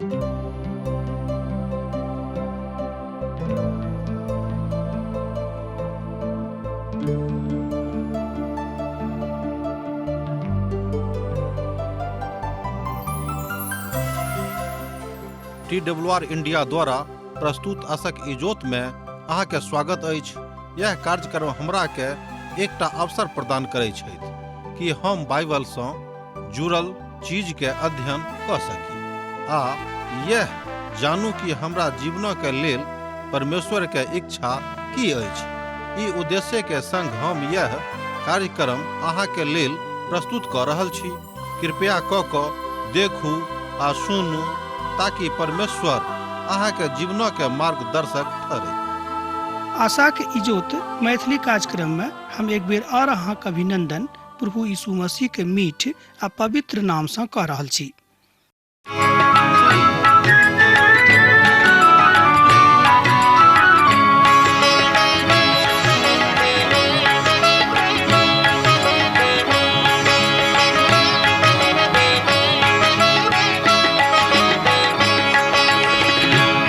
T W R India द्वारा प्रस्तुत असक इजोत में अहाँके स्वागत अछि। यह कार्यक्रम हमरा के एकटा अवसर प्रदान करै छथि कि हम बाइबल सँ जुड़ल चीज के अध्ययन कऽ सकी आ यह जानू कि हमरा जीवनक के लेल परमेश्वर के इच्छा की अछि। ई उद्देश्य के संग हम यह कार्यक्रम अहाँ के लेल प्रस्तुत कऽ रहल छी। कृपया कऽ कऽ देखू आ सुनू ताकि परमेश्वर अहाँ के जीवनक के मार्गदर्शक ठहरै। आशाक इजोत मैथिली कार्यक्रम में हम एक बेर और अहाँक अभिनंदन प्रभु यीशु मसीह के मीठ आ पवित्र नाम सँ कऽ रहल छी।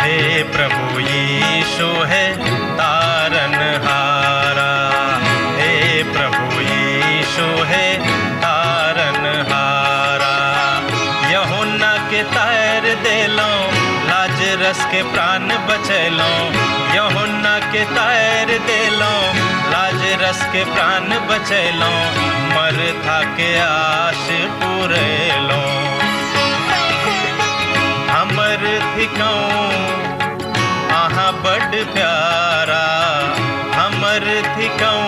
हे प्रभु यीशु है तारन हारा, हे प्रभु यीशु है तारन हारा। यूहन्ना के तार देलौं, लाजरस के प्राण बचैलौं। यूहन्ना के तार देलौं, लाजरस के प्राण बचैलौं। मरथा के आश पुरेलौं। हमर थिकौं अहाँ बड प्यारा, हमर थिकौं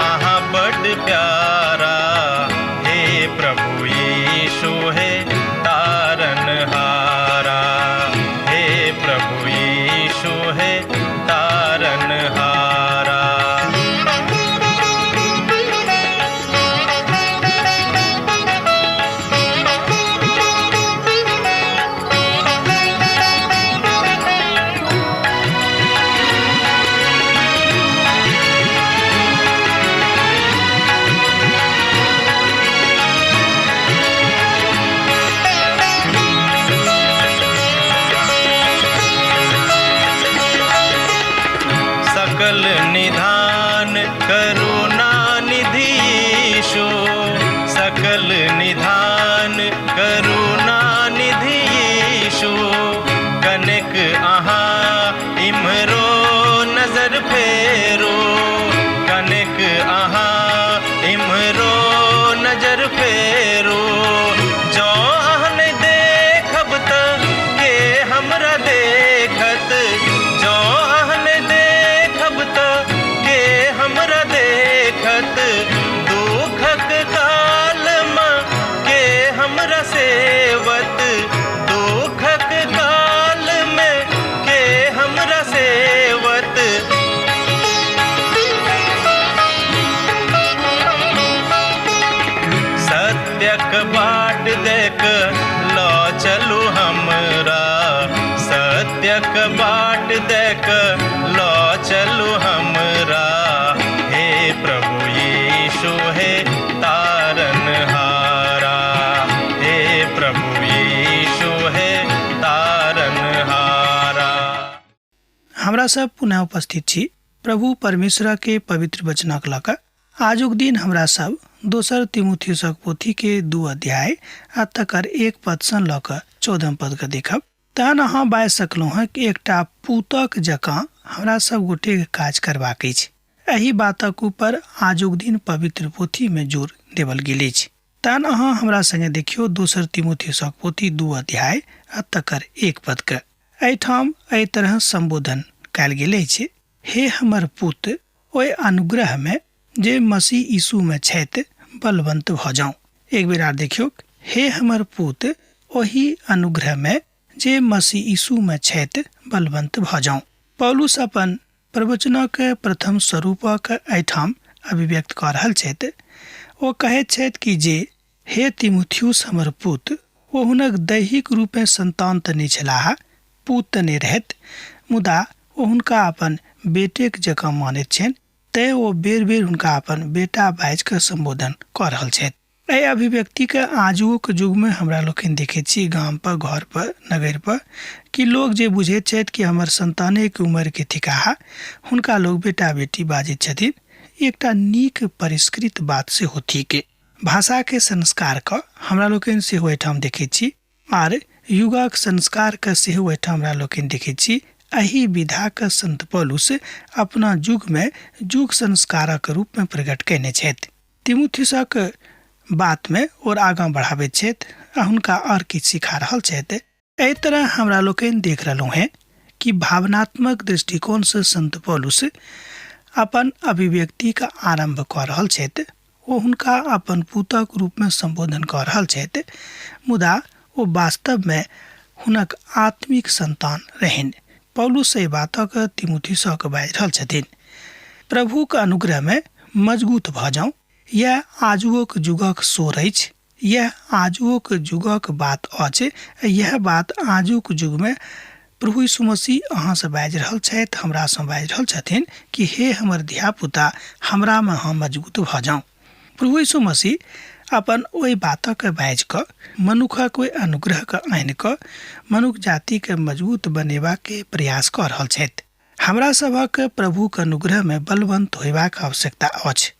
अहाँ बड प्यारा। हे प्रभु यीशु हे तारन हारा, हे प्रभु यीशु हे तारन हारा। सकल निधान करुणा निधि यीशु, सकल निधान करुणा निधि यीशु। कनेक अहाँ इम्हरो नजर फेरो, कनेक अहाँ इम्हरो नजर फेरो। जँ अहाँ नहि देखब तऽ के हमरा देखत, जँ अहाँ नहि देखब तऽ के हमरा देखत। दुखक कालमे के हमरा सेवत, दुखक कालमे के हमरा सेवत। सत्यक बाट देख लऽ चलू हमरा, सत्यक बाट देख लऽ चलू हमरा। हे प्रभु यीशु हे तारन हारा, हे प्रभु यीशु हे तारन हारा। हमरा सब पुनः उपस्थित छी प्रभु परमेश्वर के पवित्र वचनक लऽ कऽ। आजुक दिन हमरा सब दोसर तिमुथियुसक पोथी के 2 अध्याय आ तकर 1 पद सँ लऽ कऽ 14 पद के देखब। तहन अहाँ बाजि सकलहुँ हँ कि एकटा पूतक जकाँ हमरा सब गोटेके काज करबाक अछि। एहि बातक ऊपर आजुक दिन पवित्र पोथी में जोर देवल गेल अछि। तहन अहाँ हमरा संगे देखियौ दोसर तिमुथियुसक पोथी 2 अध्याय आ तकर 1 पद के। एहिठाम एहि तरह संबोधन कयल गेल अछि, हे हमर पुत, ओहि अनुग्रह में जे मसीह यीशु में छथि बलवंत भऽ जाउ। एक बेर आर देखियौ, हे हमर पुत, ओहि अनुग्रह में जे मसीह यीशु में छथि बलवंत भऽ जाउ। पौलुस अपन प्रवचनक प्रथम स्वरूपक एहिठाम अभिव्यक्त कऽ रहल छथि। ओ कहैत छथि कि जे हे तिमुथियुस हमर पुत, ओ हुनक दैहिक रूपेँ सन्तान तऽ नहि छलाह, पूत तऽ नहि रहथि, मुदा ओ हुनका अपन बेटेक जकाँ मानैत छनि, तेँ ओ बेर-बेर हुनका अपन बेटा बाजि कऽ सम्बोधन कऽ रहल छथि। एहि अभिव्यक्तिके आजुक युगमे हमरा लोकनि देखै छी गामपर, घरपर, नगरपर कि लोक जे बुझैत छथि कि हमर सन्तानेके उमरके थिकाह, हुनका लोक बेटा बेटी बाजैत छथिन। एकटा नीक परिष्कृत बात सेहो थिक। भाषाके संस्कारके हमरा लोकनि सेहो एहिठाम देखै छी आर युगक संस्कारके सेहो एहिठाम हमरा लोकनि देखै छी। एहि विधाके संत पौलुस अपना युगमे युग संस्कारक रूपमे प्रकट कयने छथि। तिमुथियुसक बातमे और आगाँ बढ़ाबैत छथि आ हुनका आओर किछु सिखा रहल छथि। एहि तरह हमरा लोकनि देख रहलहुँ हेँ कि भावनात्मक दृष्टिकोणसँ संत पौलुस अपन अभिव्यक्तिके आरम्भ कऽ रहल छथि। ओ हुनका अपन पुतक रूपमे सम्बोधन कऽ रहल छथि, मुदा ओ वास्तवमे हुनक आत्मिक सन्तान रहनि। पौलुस एहि बातक तिमुथियुसक बाजि रहल छथिन। प्रभुक अनुग्रहमे मजगूत भऽ जाउ। यैह आजुओक युगक स्वर अछि, यैह आजुओक युगक बात अछि, यैह बात आजुक युगमे प्रभु यीशु मसीह अहाँसँ बाजि रहल छथि, हमरासँ बाजि रहल छथिन कि हे हमर धियापुता, हमरामे अहाँ मजगूत भऽ जाउ। प्रभु यीशु मसीह अपन ओहि बातक बाजि कऽ मनुखक ओहि अनुग्रहके आनि कऽ मनुख जातिके मजबूत बनेबाके प्रयास कऽ रहल छथि। हमरा सभक प्रभुक अनुग्रहमे बलवंत होयबाक आवश्यकता अछि।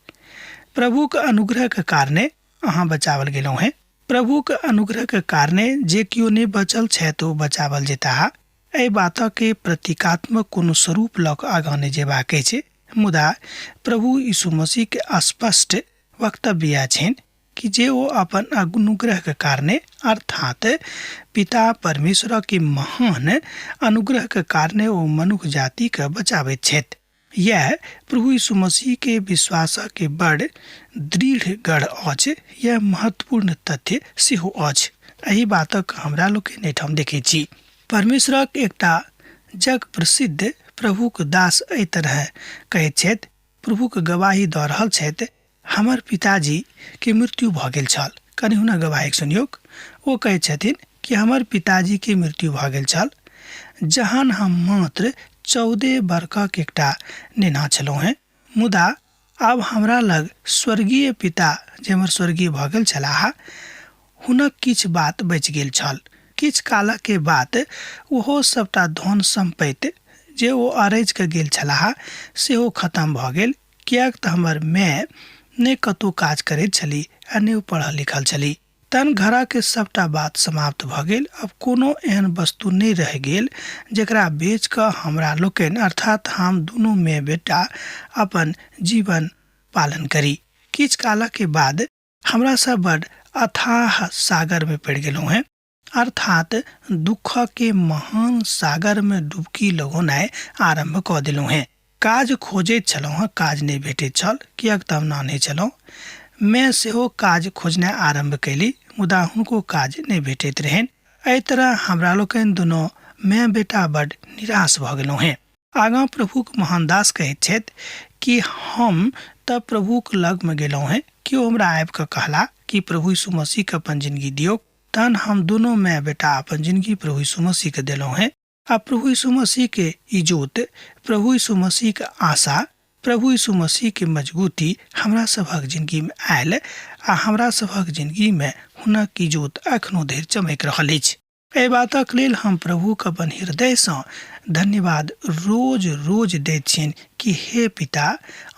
प्रभुक अनुग्रहके कारणे अहाँ बचावल गेलहुँ हेँ। प्रभुक अनुग्रहके कारणे जे केओ नहि बचल छथि ओ बचावल जेताह। एहि बातके प्रतीकात्मक कोनो स्वरूप लऽ कऽ आगाँ नहि जेबाक अछि, मुदा प्रभु यीशु मसीहके स्पष्ट वक्तव्य इएह छनि कि जे ओ अपन अनुग्रहके कारणे अर्थात पिता परमेश्वरके महान अनुग्रहके कारणे ओ मनुख जातिके बचाबैत छथि। यैह प्रभु यीशु मसीह के विश्वास के बड़ दृढ़ गढ़ अछि। यैह महत्वपूर्ण तथ्य सेहो अछि। एहि बातक हमरा लोकनि एहिठाम देखैत छी। परमेश्वरक एकटा जग प्रसिद्ध प्रभुक दास एहि तरह कहैत छथि, प्रभुक गवाही दऽ रहल छथि, हमर पिताजी के मृत्यु भऽ गेल छल। कनि हुनक गवाहीक सुनियौक। ओ कहैत छथिन कि हमर पिताजी के मृत्यु भऽ गेल छल जहन हम मात्र 14 बरखक एकटा नेना छलहुँ हेँ, मुदा आब हमरा लग स्वर्गीय पिता जे हमर स्वर्गीय भऽ गेल छलाह हुनक किछु बात बचि गेल छल। किछु कालक बाद ओहो सभटा धन सम्पत्ति जे ओ अरजि कऽ गेल छलाह सेहो खतम भऽ गेल, किएक तऽ हमर माय ने कतहु काज करैत छली आ ने ओ पढ़ल लिखल छली। तहन घरक सभटा बात समाप्त भऽ गेल। आब कोनो एहन वस्तु नहि रहि गेल जकरा बेचि कऽ हमरा लोकनि अर्थात हम दुनू माय बेटा अपन जीवन पालन करी। किछु कालक बाद हमरा सब बड अथाह सागर में पड़ि गेलहुँ हेँ, अर्थात दुःखके महान सागर में डुबकी लगौनाइ आरम्भ कऽ देलहुँ हेँ। काज खोजैत छलहुँ हेँ, काज नहि भेटैत छल, किएक तऽ हम नान्हे छलहुँ। माय सेहो काज खोजनाइ आरम्भ कयली, मुदा हुनको काज नहि भेटैत रहनि। एहि तरह हमरा लोकनि दुनू माय बेटा बड निराश भऽ गेलहुँ हेँ। आगाँ प्रभुक महान दास कहैत छथि कि हम तऽ प्रभुक लगमे गेलहुँ हेँ, केओ हमरा आबि कऽ कहला कि प्रभु यीशु मसीहके अपन जिनगी दियौक, तहन हम दुनू माय बेटा अपन जिनगी प्रभु यीशु मसीहके देलहुँ हेँ। आ प्रभु यीशु मसीहके इजोत, प्रभु यीशु मसीहके आशा, प्रभु यीशु मसीहके मजबूती हमरा सभक जिनगीमे आयल आ हमरा सभक जिनगीमे हुनक इजोत एखनो धरि चमकि रहल अछि। एहि बातक लेल हम प्रभुक अपन हृदयसँ धन्यवाद रोज रोज दैत छियनि कि हे पिता,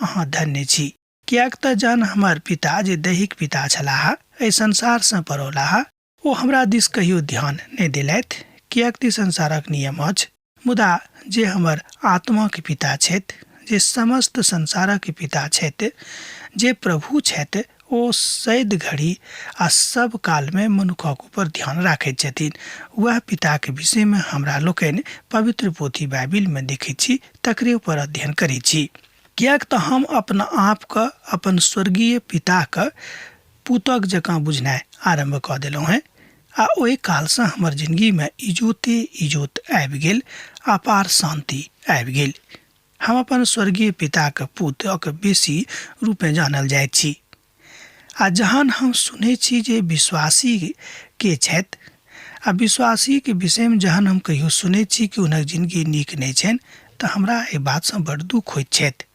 अहाँ धन्य छी, किएक तऽ जहन हमर पिता जे दैहिक पिता छलाह एहि संसारसँ पड़ौलाह, ओ हमरा दिस कहियो ध्यान नहि देलथि, किएक तऽ ई संसारक नियम अछि। मुदा जे हमर आत्माक पिता छथि, जे समस्त संसारक पिता छथि, जे प्रभु छथि, ओ सैद घड़ी आ सब कालमे मनुखक ऊपर ध्यान राखैत छथिन। वएह पिताक विषयमे हमरा लोकनि पवित्र पोथी बाइबिलमे देखैत छी, तकरे ऊपर अध्ययन करैत छी। किएक तऽ हम अपना आपके अपन स्वर्गीय पिताक पुतक जकाँ बुझनाइ आरम्भ कऽ देलहुँ हेँ आ ओहि कालसँ हमर जिनगीमे इजोते इजोत आबि गेल, अपार शान्ति आबि गेल। हम अपन स्वर्गीय पिताक पुतक बेसी रूपेँ जानल जाइत छी। आ जहन हम सुनै छी जे विश्वासी के छथि आ विश्वासीके विषयमे जहन हम कहियो सुनै छी कि हुनक जिनगी नीक नहि छनि, तऽ हमरा एहि बातसँ बड़ दुःख होइत छथि।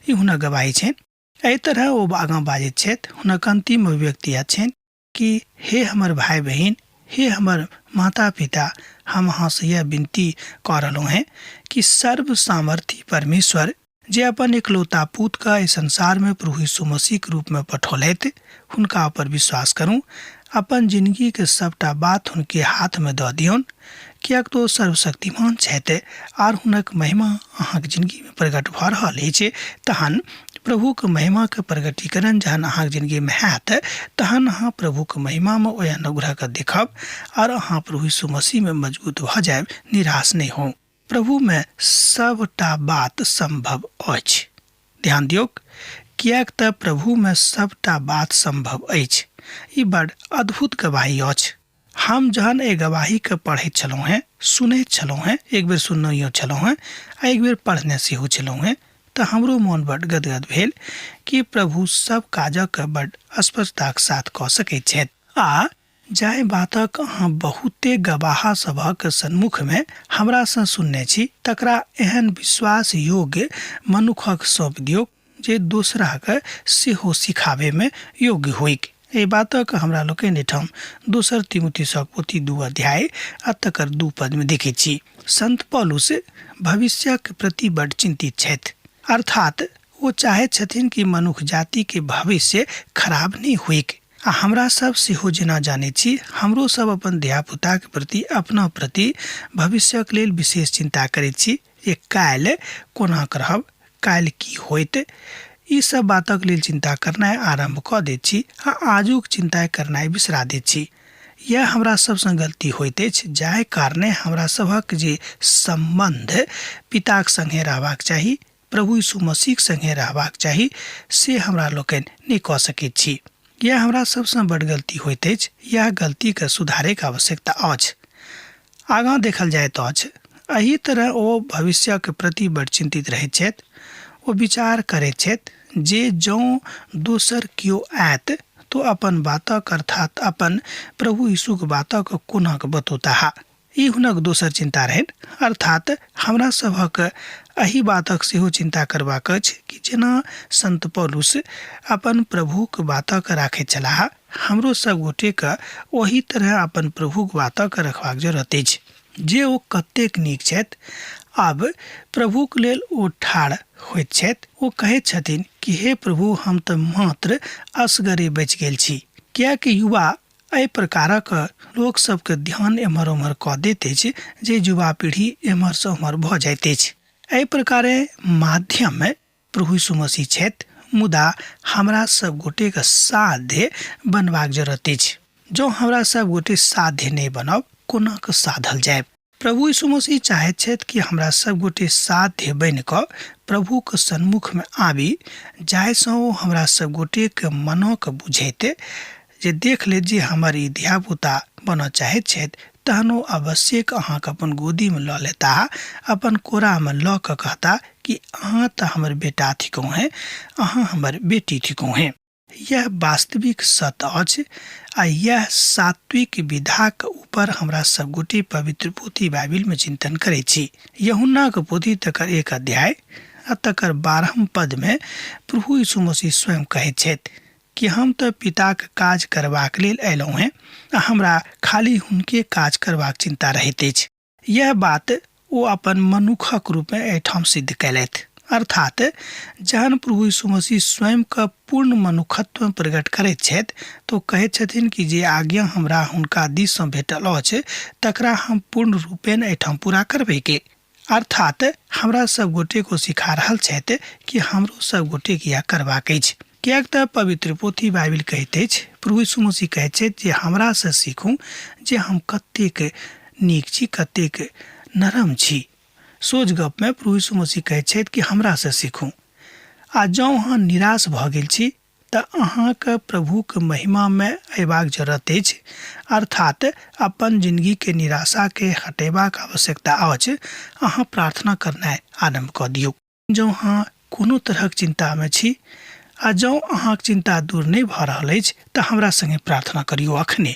ई हुनक गवाही छनि। एहि तरह ओ आगाँ बाजैत छथि। हुनक अन्तिम अभिव्यक्ति इएह छनि कि हे हमर भाय बहिन, हे हमर माता पिता, हम अहाँसँ यह विनती कऽ रहलहुँ हेँ कि सर्व सामर्थी परमेश्वर जे अपन एकलौता पुतके एहि संसारमे प्रभु यीशु मसीहके रूपमे पठौलथि, हुनका ऊपर विश्वास करू, अपन जिनगीके सबटा बात हुनके हाथमे दऽ दियौन, किएक तऽ ओ सर्वशक्तिमान छथि आर हुनक महिमा अहाँके जिनगीमे प्रकट भऽ रहल अछि। तहन प्रभुके महिमाके प्रकटीकरण जहन अहाँके जिनगीमे हैत, तहन अहाँ प्रभुके महिमामे ओहि अनुग्रहके देखब आर अहाँ प्रभु यीशु मसीहमे मजबूत भऽ जायब। निराश नहि होउ। प्रभुमे सबटा बात सम्भव अछि। ध्यान दियौक, किएक तऽ प्रभुमे सबटा बात सम्भव अछि। ई बड़ अद्भुत गवाही अछि। हम जहन एहि गवाहीके पढ़ैत छलहुँ हेँ, सुनैत छलहुँ हेँ, एक बेर सुननहियो छलहुँ हेँ आ एक बेर पढ़ने सेहो छलहुँ हेँ, तऽ हमरो मोन बड़ गदगद भेल कि प्रभु सब काजक बड़ स्पष्टताक साथ कऽ सकैत छथि। आ जाहि बातक अहाँ बहुते गवाह सभक सन्मुखमे हमरासँ सुनने छी, तकरा एहन विश्वास योग्य मनुखक सौंपि दियौक जे दोसराकेँ सेहो सिखाबयमे योग्य होइक। एहि बातक हमरा लोकनि एहिठाम दोसर तिमुथियुसक पोथी 2 अध्याय आ तकर 2 पदमे देखैत छी। संत पौलुस भविष्यक प्रति बड्ड चिन्तित छथि। अर्थात् ओ चाहैत छथिन कि मनुख जातिके भविष्य खराब नहि होइक। आ हमरा सब सेहो जेना जानैत छी, हमरो सब अपन धियापुताके प्रति, अपना प्रति भविष्यक लेल विशेष चिन्ता करैत छी जे काल्हि कोना रहब, काल्हि की होइत। ई सब बातक लेल चिन्ता करनाइ आरम्भ कऽ दैत छी आ आजुक चिन्ता करनाइ बिसरा दैत छी। इएह हमरा सबसँ गलती होइत अछि, जाहि कारणे हमरा सभक जे सम्बन्ध पिताक सङ्गे रहबाक चाही, प्रभु यीशु मसीहक सङ्गे रहबाक चाही, से हमरा लोकनि नहि कऽ सकैत छी। इएह हमरा सबसँ बड़ गलती होइत अछि। इएह गलतीके सुधारैके आवश्यकता अछि। आगाँ देखल जाइत अछि, एहि तरह ओ भविष्यक प्रति बड़ चिन्तित रहैत छथि। ओ विचार करैत छथि जे जँ दोसर केओ आयत तो अपन बातक, अर्थात अपन प्रभु यीशुक बातक कोना कऽ बतौताह। ई हुनक दोसर चिन्ता रहनि। अर्थात हमरा सभक एहि बातक सेहो चिन्ता करबाक अछि कि जेना संत पौलुस अपन प्रभुक बातक राखैत छलाह, हमरो सब गोटेके ओही तरह अपन प्रभुक बातक रखबाक जरूरत अछि। जे ओ कतेक नीक छथि। आब प्रभुक लेल ओ ठाढ़ होइत छथि। ओ कहैत छथिन कि हे प्रभु, हम तऽ मात्र असगरे बचि गेल छी। किएक युवा एहि प्रकारक लोक सबके ध्यान एम्हर ओम्हर कऽ दैत अछि जे युवा पीढ़ी एम्हरसँ ओम्हर भऽ जाइत अछि। एहि प्रकारे माध्यममे प्रभु यीशु मसीह छथि, मुदा हमरा सब गोटेके साध्य बनबाक जरूरत अछि। जँ हमरा सब गोटे साध्य नहि बनब, कोना कऽ साधल जायब? प्रभु यीशु मसीह चाहैत छथि कि हमरा सब गोटे साध्य बनि कऽ प्रभुक सन्मुखमे आबी, जाहिसँ ओ हमरा सब गोटेके मनक बुझैत जे देख लेत जे हमर ई धियापुता बनऽ चाहैत छथि, तहन ओ अवश्येक अहाँके अपन गोदीमे लऽ लेताह, अपन कोरामे लऽ कऽ कहता कि अहाँ तऽ हमर बेटा थिकहुँ हेँ, अहाँ हमर बेटी थिकहुँ हेँ। यह वास्तविक सत्य अछि आ यह सात्विक विधाक ऊपर हमरा सब गोटे पवित्र पोथी बाइबिल में चिंतन करै छी। यूहन्नाक पोथी तकर 1 अध्याय आ तकर 12 पद में प्रभु यीशु मसीह स्वयं कहैत छथि कि हम तऽ पिताक काज करबाक लेल अयलहुँ हेँ आ हमरा खाली हुनके काज करबाक चिंता रहैत अछि। यह बात ओ अपन मनुखक रूपमे एहिठाम सिद्ध कयलथि। अर्थात जहन प्रभु यीशु मसीह स्वयं के पूर्ण मनुखत्व प्रकट करैत छथि तऽ ओ कहैत छथिन कि जे आज्ञा हमरा हुनका दिससँ भेटल अछि तकरा हम पूर्ण रूपेण एहिठाम पूरा करबैके। अर्थात हमरा सब गोटे को सिखा रहल छथि कि हमरो सब गोटे के यह करबाक अछि। किएक तऽ पवित्र पोथी बाइबिल कहैत अछि, प्रभु यीशु मसीह कहैत छथि जे हमरासँ सीखू जे हम कतेक नीक छी, कतेक नरम छी। सोझ गपमे प्रभु यीशु मसीह कहैत छथि कि हमरासँ सीखू। आ जँ अहाँ निराश भऽ गेल छी तऽ अहाँके प्रभुक महिमामे अयबाक जरूरत अछि, अर्थात अपन जिनगीके निराशाके हटेबाक आवश्यकता अछि। अहाँ प्रार्थना करनाइ आरम्भ कऽ दियौ। जँ अहाँ कोनो तरहक चिन्तामे छी आ जँ अहाँक चिन्ता दूर नहि भऽ रहल अछि तऽ हमरा सङ्गे प्रार्थना करियौ अखने।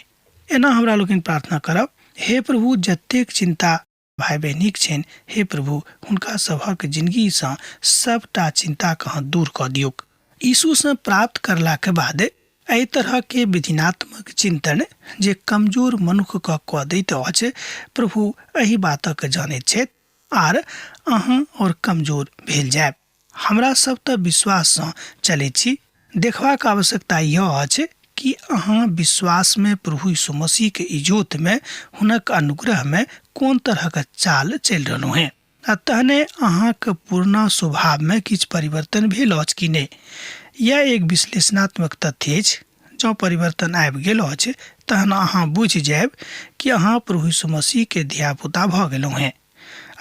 एना हमरा लोकनि प्रार्थना करब, हे प्रभु, जतेक चिन्ता भाय बहिनीक छनि, हे प्रभु, हुनका सभक जिनगीसँ सभटा चिन्ताके अहाँ दूर कऽ दियौक। यीशुसँ प्राप्त करलाके बाद एहि तरहके विधिनात्मक चिन्तन जे कमजोर मनुक्खके कऽ दैत अछि, प्रभु एहि बातक जानैत छथि आर अहाँ और कमजोर भेल जायब। हमरा सब तऽ विश्वाससँ चलैत छी। देखबाक आवश्यकता यह अछि कि अहाँ विश्वासमे प्रभु यीशु मसीहके इजोतमे हुनक अनुग्रहमे कोन तरहक चाल चलि रहलहुँ हेँ आ तहने अहाँके पुरना स्वभावमे किछु परिवर्तन भेल अछि कि नहि। यह एक विश्लेषणात्मक तथ्य अछि। जँ परिवर्तन आबि गेल अछि तहन अहाँ बुझि जायब कि अहाँ प्रभु यीशु मसीहके धियापुता भऽ गेलहुँ हेँ,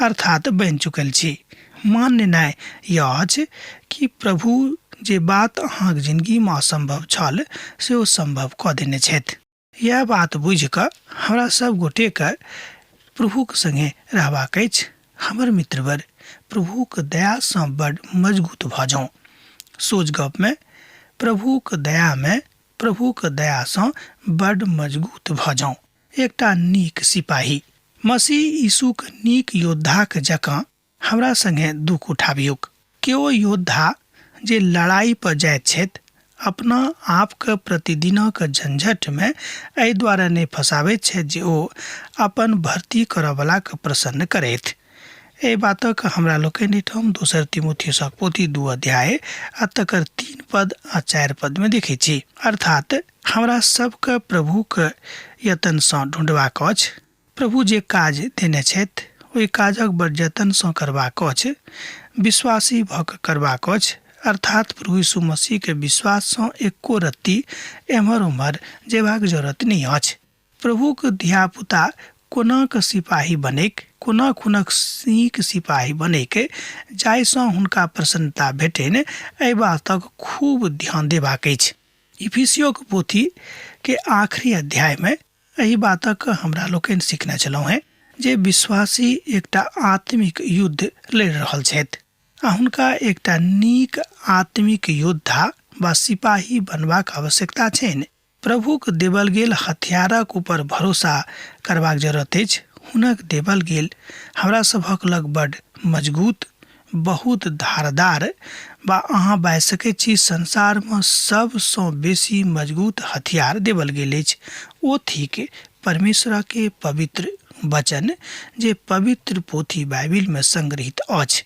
अर्थात बनि चुकल छी। मान्य न्याय यह अछि कि प्रभु जे बात अहाँक जिनगीमे असम्भव छल से ओ सम्भव कऽ देने छथि। यह बात बुझि कऽ हमरा सब गोटेके प्रभुक संगे रहबाक अछि। हमर मित्रवर, प्रभुक दयासँ बड मजगूत भऽ जाउ। सोझ गपमे प्रभुक दयामे प्रभुक दयासँ बड मजगूत भऽ जाउ। एकटा नीक सिपाही मसीह यीशुक नीक योद्धाक जकाँ हमरा संगे दुःख उठाबियौक। केओ योद्धा जे लड़ाइ पर जाइत छथि अपना आपके प्रतिदिनक झंझटमे एहि दुआरे नहि फँसाबैत छथि जे ओ अपन भर्ती करऽवलाके प्रसन्न करथि। एहि बातक हमरा लोकनि एहिठाम दोसर तिमुथियुसक पोथी 2 अध्याय आ तकर 3 पद आ 4 पदमे देखैत छी। अर्थात हमरा सबके प्रभुक यत्नसँ ढूँढबाक अछि। प्रभु जे काज देने छथि ओहि काजक बड़ जतनसँ करबाक अछि, विश्वासी भऽ कऽ करबाक अछि। अर्थात प्रभु यीशु मसीहके विश्वाससँ एको रत्ती एम्हर ओम्हर जेबाक जरूरत नहि अछि। प्रभुक धियापुता कोना कऽ सिपाही बनैक, कोना हुनक नीक सिपाही बनैक जाहिसँ हुनका प्रसन्नता भेटनि, एहि बातक खूब ध्यान देबाक अछि। इफिसियोक पोथी के आखिरी अध्यायमे एहि बातक हमरा लोकनि सिखने छलहुँ हेँ जे विश्वासी एकटा आत्मिक युद्ध लड़ि रहल छथि आ हुनका एकटा नीक आत्मिक योद्धा वा सिपाही बनबाक आवश्यकता छनि। प्रभुक देबल गेल हथियारक ऊपर भरोसा करबाक जरूरत अछि। हुनक देबल गेल हमरा सभक लग बड मजगूत, बहुत धारदार वा अहाँ बाजि सकैत छी संसारमे सबसँ बेसी मजगूत हथियार देबल गेल अछि। ओ थिक परमेश्वरके पवित्र वचन जे पवित्र पोथी बाइबिलमे संग्रहित अछि।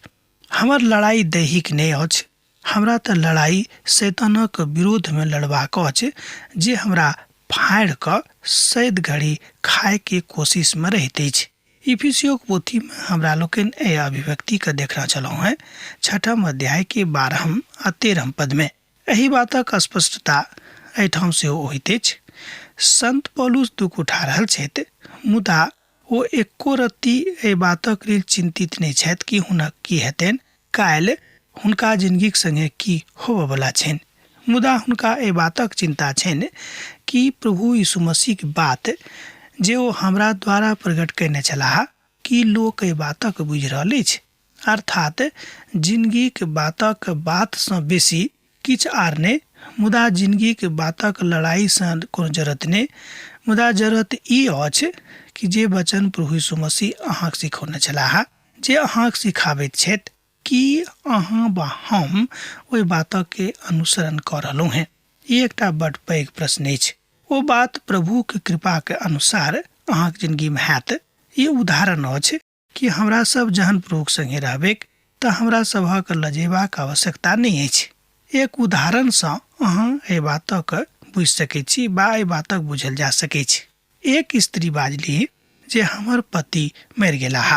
हमर लड़ाइ दैहिक नहि अछि। हमरा तऽ लड़ाइ शैतानक विरोधमे लड़बाक अछि जे हमरा फाड़ि कऽ सैद घड़ी खायके कोशिशमे रहैत अछि। इफिसियोक पोथीमे हमरा लोकनि एहि अभिव्यक्तिके देखने छलहुँ हेँ 6 अध्यायके 12 आ 13 पदमे। एहि बातक स्पष्टता एहिठाम सेहो होइत अछि। संत पौलुस दुख उठा रहल छथि, मुदा ओ एको रत्ती एहि बातक लेल चिन्तित नहि छथि कि हुनक की हेतनि, काल्हि हुनका जिनगीक संगे की होबयवला छनि। मुदा हुनका एहि बातक चिन्ता छनि कि प्रभु यीशु मसीहक बात जे ओ हमरा द्वारा प्रकट कयने छलाह, की लोक एहि बातक बुझि रहल अछि? अर्थात जिनगीक बातक बातसँ बेसी किछु आर नहि, मुदा जिनगीक बातक लड़ाइसँ कोनो जरूरत नहि, मुदा जरूरत ई अछि कि जे वचन प्रभु यीशु मसीह अहाँक सिखौने छलाह, जे अहाँक सिखाबैत छथि, की अहाँ वा हम ओहि बातके अनुसरण कऽ रहलहुँ हेँ? ई एकटा बड पैघ प्रश्न अछि। ओ बात प्रभुक कृपाके अनुसार अहाँक जिनगीमे हैत। ई उदाहरण अछि कि हमरा सब जहन प्रभुक संगे रहबैक तऽ हमरा सभक लजेबाक आवश्यकता नहि अछि। एक उदाहरणसँ अहाँ एहि बातक बुझि सकैत छी वा एहि बातक बुझल जा सकैछ। एक स्त्री बाजली जे हमर पति मरि गेलाह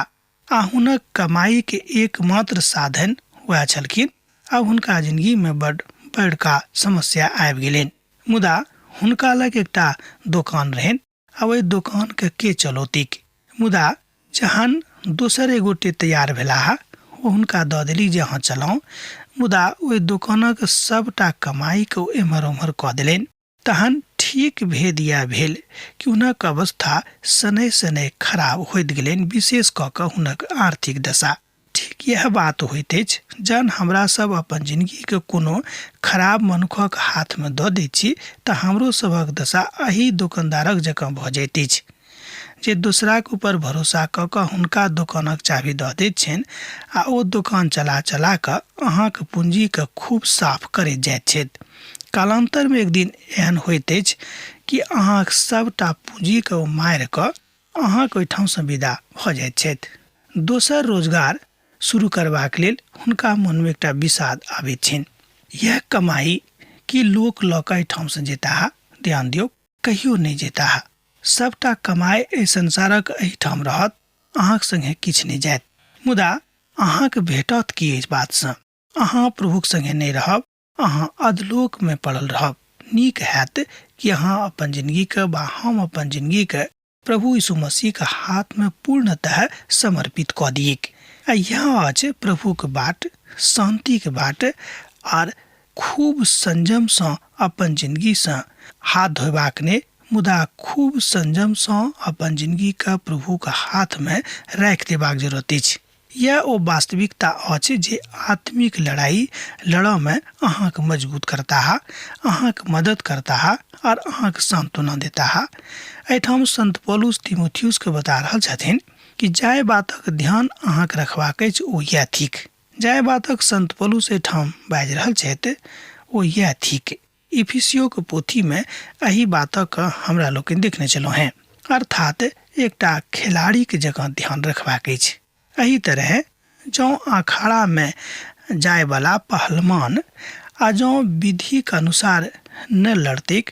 आ हुनक कमाईके एकमात्र साधन वएह छलखिन। आब हुनका जिनगीमे बड बड़का समस्या आबि गेलनि। मुदा हुनका लग एकटा दोकान रहनि आ ओहि दोकानके के चलौतिक। मुदा जहन दोसर एक गोटे तैयार भेलाह ओ हुनका दऽ देली जे अहाँ चलाउ, मुदा ओहि दोकानक सबटा कमाईके ओ एम्हर ओम्हर कऽ देलनि। तहन ठीक भेद यैह भेल कि हुनक अवस्था शनैः शनैः खराब होइत गेलनि, विशेष कऽ कऽ हुनक आर्थिक दशा। ठीक यैह बात होइत अछि जहन हमरा सब अपन जिनगीके कोनो खराब मनुखक हाथमे दऽ दैत छी तऽ हमरो सभक दशा एहि दोकानदारक जकाँ भऽ जाइत अछि। जे दोसराक ऊपर भरोसा कऽ कऽ हुनका दोकानक चाभी दऽ दैत छनि आ ओ दोकान चला चला कऽ अहाँक पूँजीके खूब साफ करैत जाइत छथि। कालान्तरमे एक दिन एहन होइत अछि कि अहाँक सभटा पूँजीके ओ मारि कऽ अहाँक ओहिठामसँ विदा भऽ जाइत छथि। दोसर रोजगार शुरू करबाक लेल हुनका मनमे एकटा विषाद आबैत छनि। इएह कमाइ कि लोक लऽ कऽ एहिठामसँ जेताह? ध्यान दियौक, कहियो नहि जेताह। सभटा कमाइ एहि संसारक एहिठाम रहत, अहाँक संगे किछु नहि जायत। मुदा अहाँक भेटत की एहि बातसँ? अहाँ प्रभुक संगे नहि रहब, अहाँ अधलोकमे पड़ल रहब। नीक हैत कि अहाँ अपन जिनगीके वा हम अपन जिनगीके प्रभु यीशु मसीहके हाथमे पूर्णतः समर्पित कऽ दियैक। आ इएह अछि प्रभुके बाट, शान्तिके बाट आर खूब संयमसँ अपन जिनगीसँ हाथ धोयबाक नहि, मुदा खूब संयमसँ अपन जिनगीके प्रभुके हाथमे राखि देबाक जरूरत अछि। यैह ओ वास्तविकता अछि जे आत्मिक लड़ाई लड़ऽमे अहाँके मजबूत करताह, अहाँके मदद करताह आर अहाँके सांत्वना देताह। एहिठाम संत पौलुस तीमुथियुसके बता रहल छथिन कि जाहि बातक ध्यान अहाँके रखबाक अछि ओ यैह थिक। जाहि बातक संत पौलुस एहिठाम बाजि रहल छथि ओ यैह थिक। इफिसियोक पोथीमे एहि बातक हमरा लोकनि देखने छलहुँ हेँ। अर्थात एकटा खेलाड़ीक जकाँ ध्यान रखबाक अछि। एहि तरहेँ जँ अखाड़ामे जायवला पहलमान आ जँ विधिक अनुसार नहि लड़तैक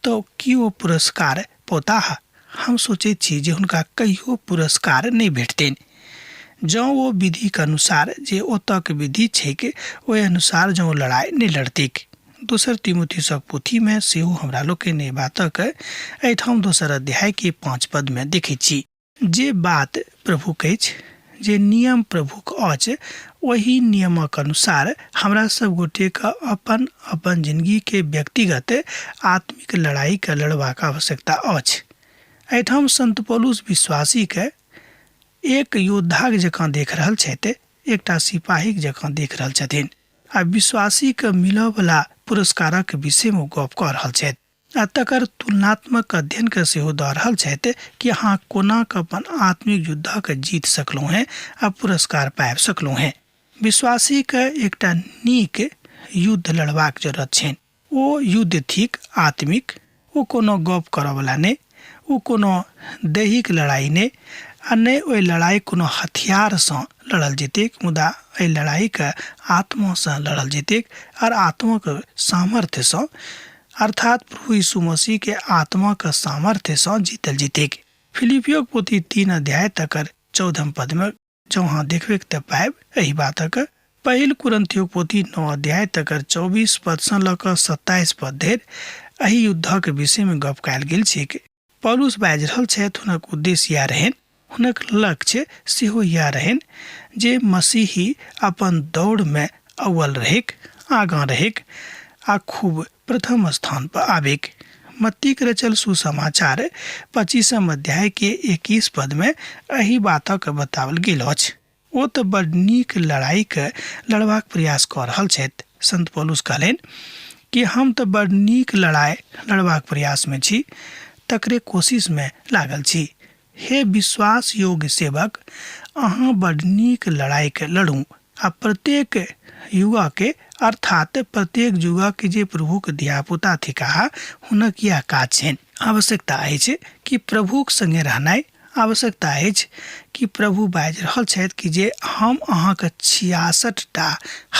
तँ की ओ पुरस्कार पौताह? हम सोचैत छी जे हुनका कहियो पुरस्कार नहि भेटतनि। जँ ओ विधिक अनुसार जे ओतऽक विधि छैक ओहि अनुसार जँ ओ लड़ाइ नहि लड़तैक। दोसर तिमुथियुसक पोथीमे सेहो हमरा लोकनि एहि बातक एहिठाम दोसर अध्यायके 5 पदमे देखैत छी। जे बात प्रभुक अछि, जे नियम प्रभुक अछि, ओहि नियमक अनुसार हमरा सब गोटेके अपन अपन जिनगीके व्यक्तिगत आत्मिक लड़ाइके लड़बाक आवश्यकता अछि। एहिठाम संत पौलुस विश्वासीके एक योद्धाक जकाँ देख रहल छथि, एकटा सिपाहीक जकाँ देख रहल छथिन आ विश्वासीके मिलऽवला पुरस्कारक विषयमे ओ गप कऽ रहल छथि आ तकर तुलनात्मक अध्ययनके सेहो दऽ रहल छथि कि अहाँ कोना कऽ अपन आत्मिक युद्धके जीत सकलहुँ हेँ आ पुरस्कार पाबि सकलहुँ हेँ। विश्वासीके एकटा नीक युद्ध लड़बाक जरूरत छनि। ओ युद्ध थिक आत्मिक, ओ कोनो गप करऽवला नहि, ओ कोनो दैहिक लड़ाइ नहि आ नहि ओहि लड़ाइ कोनो हथियारसँ लड़ल जेतैक, मुदा एहि लड़ाइके आत्मासँ लड़ल जेतैक आर आत्माक सामर्थ्यसँ, अर्थात प्रभु यीशु मसीहके आत्माक सामर्थ्यसँ जीतल जेतैक। फिलिपियोक पोथी 3 अध्याय तकर 14 पदमे जँ अहाँ देखबैक तऽ पाबि एहि बातक। पहिल कुरन्थियोक पोथी 9 अध्याय तकर 24 पदसँ लऽ कऽ 27 पद धरि एहि युद्धक विषयमे गप कयल गेल छैक। पौलुस बाजि रहल छथि, हुनक उद्देश्य इएह रहनि, हुनक लक्ष्य सेहो इएह रहनि जे मसीही अपन दौड़मे अव्वल रहैक, आगाँ रहैक आ खूब प्रथम स्थान पर आबैक। मत्तीक रचल सुसमाचार 25 अध्याय के 21 पद में एहि बातक बताओल गेल अछि। ओ तऽ बड़ नीक लड़ाइके लड़बाक प्रयास कऽ रहल छथि। संत पौलुस कहलनि कि हम तऽ बड़ नीक लड़ाइ लड़बाक प्रयासमे छी, तकरे कोशिशमे लागल छी। हे विश्वास योग्य सेवक, अहाँ बड़ नीक लड़ाइके लड़ू आ प्रत्येक युगके, अर्थात प्रत्येक युगक जे प्रभुक धियापुता थिकाह, हुनक इएह काज छनि। आवश्यकता अछि कि प्रभुक संगे रहनाइ, आवश्यकता अछि कि प्रभु बाजि रहल छथि कि जे हम अहाँके 66 टा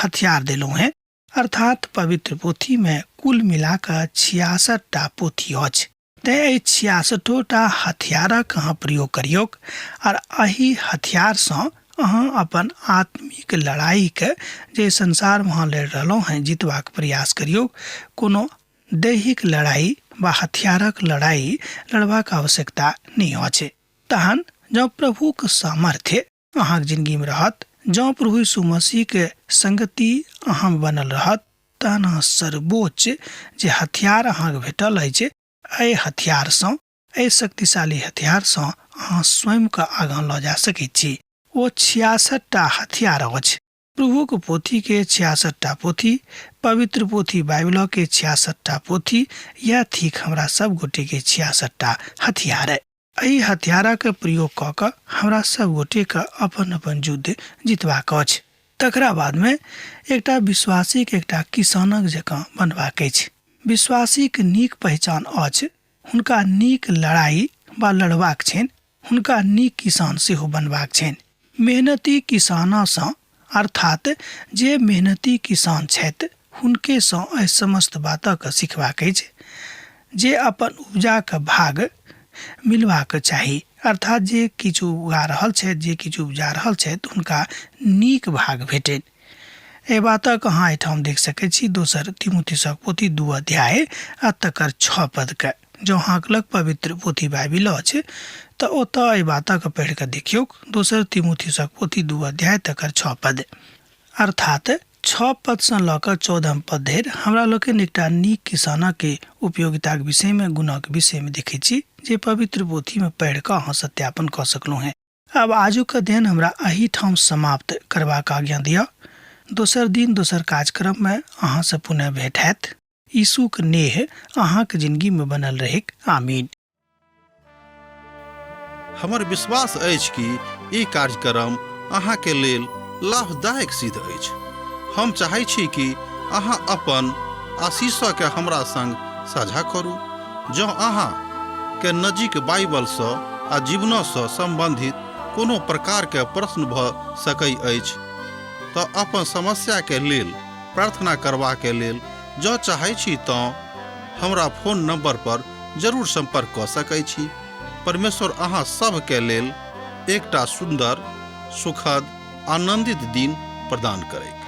हथियार देलहुँ हेँ, अर्थात पवित्र पोथीमे कुल मिला कऽ 66 टा पोथी अछि। तेँ एहि 66 टा हथियारक अहाँ प्रयोग करियौक आर एहि हथियारसँ अहाँ अपन आत्मिक लड़ाइके जे संसारमे अहाँ लड़ि रहलहुँ हेँ जितबाक प्रयास करियौक। कोनो दैहिक लड़ाइ वा हथियारक लड़ाइ लड़बाक आवश्यकता नहि अछि। तहन जँ प्रभुक सामर्थ्य अहाँक जिनगीमे रहत, जँ प्रभु यीशु मसीहके संगति अहाँमे बनल रहत, तहन अहाँ सर्वोच्च जे हथियार अहाँके भेटल अछि, एहि हथियारसँ, एहि शक्तिशाली हथियारसँ अहाँ स्वयंके आगाँ लऽ जा सकैत छी। ओ 66 टा हथियार अछि। प्रभुक पोथीके 66 टा पोथी, पवित्र पोथी बाइबलके 66 टा पोथी, यैह थिक हमरा सब गोटेके 66 टा हथियार। एहि हथियारक प्रयोग कऽ कऽ हमरा सब गोटेके अपन अपन युद्ध जितबाक अछि। तकरा बादमे एकटा विश्वासीके एकटा किसानक जकाँ बनबाक अछि। विश्वासीक नीक पहिचान अछि हुनका नीक लड़ाइ वा लड़बाक छनि, हुनका नीक किसान सेहो बनबाक छनि। मेहनती किसानसँ अर्थात जे मेहनती किसान छथि हुनकेसँ एहि समस्त बातक सिखबाक अछि जे अपन उपजाक भाग मिलबाक चाही, अर्थात जे किछु उगा रहल छथि, जे किछु उपजा रहल छथि हुनका नीक भाग भेटनि। एहि बातक अहाँ एहिठाम देख सकैत छी दोसर तिमुथिसक पोथी 2 अध्याय आ तकर 6 पदके। जँ अहाँक लग पवित्र पोथी बाइबिल अछि तऽ ओतऽ एहि बातक पढ़ि कऽ देखियौक, दोसर तिमुथिसक पोथी 2 अध्याय तकर 6 पद। अर्थात 6 पदसँ लऽ कऽ 14 पद धरि हमरा लोकनि एकटा नीक किसानक उपयोगिताक विषयमे, गुणक विषयमे देखैत छी जे पवित्र पोथीमे पढ़ि कऽ अहाँ सत्यापन कऽ सकलहुँ हेँ। आब आजुक अध्ययन हमरा एहिठाम समाप्त करबाक आज्ञा दिअ। दोसर दिन दोसर कार्यक्रममे अहाँसँ पुनः भेंट हैत। यीशुक नेह अहाँक जिंदगीमे बनल रहैक। आमीन। हमर विश्वास अछि कि ई कार्यक्रम अहाँके लेल लाभदायक सिद्ध अछि। हम चाहै छी कि अहाँ अपन आशीषके हमरा संग साझा करू। जँ अहाँ के नजीक बाइबलसँ आ जीवनसँ सम्बन्धित कोनो प्रकारके प्रश्न भऽ सकै अछि तऽ अपन समस्याके लेल प्रार्थना करबाके लेल जँ चाहै छी तँ हमरा फोन नंबर पर जरूर संपर्क कऽ सकै छी। परमेश्वर अहाँ सभके लेल एकटा सुन्दर, सुखद, आनंदित दिन प्रदान करैक।